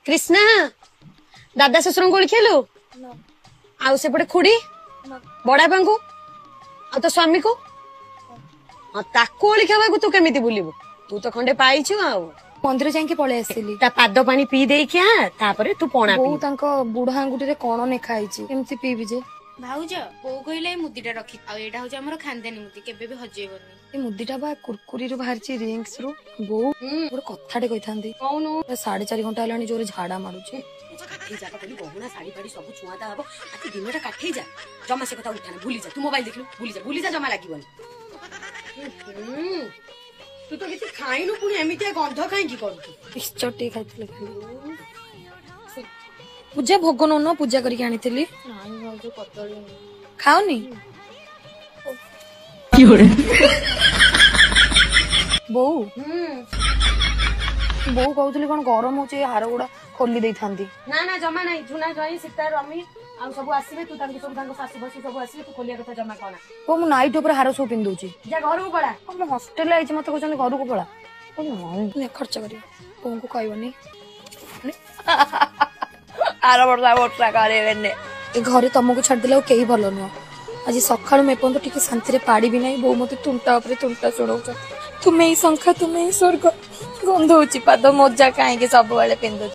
କ୍ରିଷ୍ଣା, ଦାଦା ଶ୍ୱଶୁରଙ୍କୁ ଓଳିଖେଇଲୁ? ଆଉ ସେପଟେ ଖୁଡି ବଡାପାଙ୍କୁ ଆଉ ତୋ ସ୍ୱାମୀକୁ? ହଁ, ତାକୁ ଓଳି ଖାଇବାକୁ ତୁ କେମିତି ଭୁଲିବୁ? ତୁ ତ ଖଣ୍ଡେ ପାଇଛୁ। ଆଉ ମନ୍ଦିର ଯାଇକି ପଳେଇ ଆସିଲି। ତା ପାଦ ପାଣି ପିଇ ଦେଇକି ତାପରେ ତୁ ପଣା ବୋଉ, ତାଙ୍କ ବୁଢା ଆଙ୍ଗୁଠିରେ କଣ ଲେଖା ହେଇଛି, କେମିତି ପିଇବି ଯେ? ଭାଉଜ, ବୋଉ କହିଲେ ଏଇ ମୁଦିଟା ରଖି, ଆଉ ଏଇଟା ହଉଛି ଆମର ଖାନଦାନୀ ମୁଦି, କେବେ ବି ହଜେଇବନି। ଏ ମୁଦିଟା ବା କୁରକୁରିରୁ ବାହାରିଛି, ରିଙ୍ଗସ ରୁ। ବୋଉ, ଗୋଟେ କଥାଟେ କହିଥାନ୍ତି। କହୁନୁ। 4.5 ଘଣ୍ଟା ହେଲାଣି, ଜୋରେ ଝାଡା ମାଡୁଛି। କାଠେଇ ଯା କହିଲି, ଗହଣା ଶାଢୀ ଫାଢୀ ସବୁ ଛୁଆଁତା ହବ, ଆଜି ଦିନଟା କାଠେଇ ଯା। ଜମା ସେ କଥା ଉଠାନା, ଭୁଲି ଯା। ତୁ ମୋବାଇଲ ଦେଖିଲୁ, ଭୁଲି ଯା, ଭୁଲି ଯା, ଜମା ଲାଗିବନି। ତୁ ତ କିଛି ଖାଇନୁ, ପୁଣି ଏମିତିଆ ଗନ୍ଧ କାହିଁକି କରୁଛୁ? ମିକ୍ସଚର ଟିକେ ଖାଇଥିଲି ଖାଲି। ପୂଜା ଭୋଗ ନଉନ, ପୂଜା କରିକି ଆଣିଥିଲି। ନାଇଁ ଭାଉଜ, କଦଳୀ ଖାଅନି। ବୋଉ, ବୋଉ କହୁଥିଲି କଣ, ଗରମ ହଉଛି, ଏ ହାର ଗୁଡା ଖୋଲି ଦେଇଥାନ୍ତି। ନା ନା, ଜମା ନାହିଁ। ଝୁନା ଜଇଁ, ସୀତା, ରମି ଆଉ ସବୁ ଆସିବେ, ତୁ ତାଙ୍କୁ ସବୁ, ତାଙ୍କ ଶାଶୁ ଫାଶୁ ସବୁ ଆସିବେ, ତୁ ଖୋଲିବା କଥା ଜମା କହନା। ବୋଉ, ମୁଁ ନାଇଟ୍ ଉପରେ ହାର ସବୁ ପିନ୍ଧୁଛି। ଯା, ଘରକୁ ପଳା। ମୁଁ ହଷ୍ଟେଲରେ ଆଇଛି, ମତେ କହୁଛନ୍ତି ଘରକୁ ପଳା। ଖର୍ଚ୍ଚ କରିବ, ବୋଉଙ୍କୁ କହିବନି। ଆର ବର୍ଷା ବର୍ଷା କରିବେନି। ଏ ଘରେ ତମକୁ ଛାଡିଦେଲେ ଆଉ କେହି ଭଲ ନୁହଁ। ଆଜି ସକାଳୁ ମୁଁ ଏପର୍ଯ୍ୟନ୍ତ ଟିକେ ଶାନ୍ତିରେ ପାରିବି ନାହିଁ। ବୋଉ ମତେ ତୁଣ୍ଟା ଉପରେ ତୁଣ୍ଟା ଶୁଣଉଛନ୍ତି। ତୁମେ ହିଁ ଶଙ୍ଖା, ତୁମେ ହିଁ ସ୍ୱର୍ଗ, ଗନ୍ଧ ହଉଛି ପାଦ, ମୋଜା କାହିଁକି ସବୁବେଳେ ପିନ୍ଧୁଛ?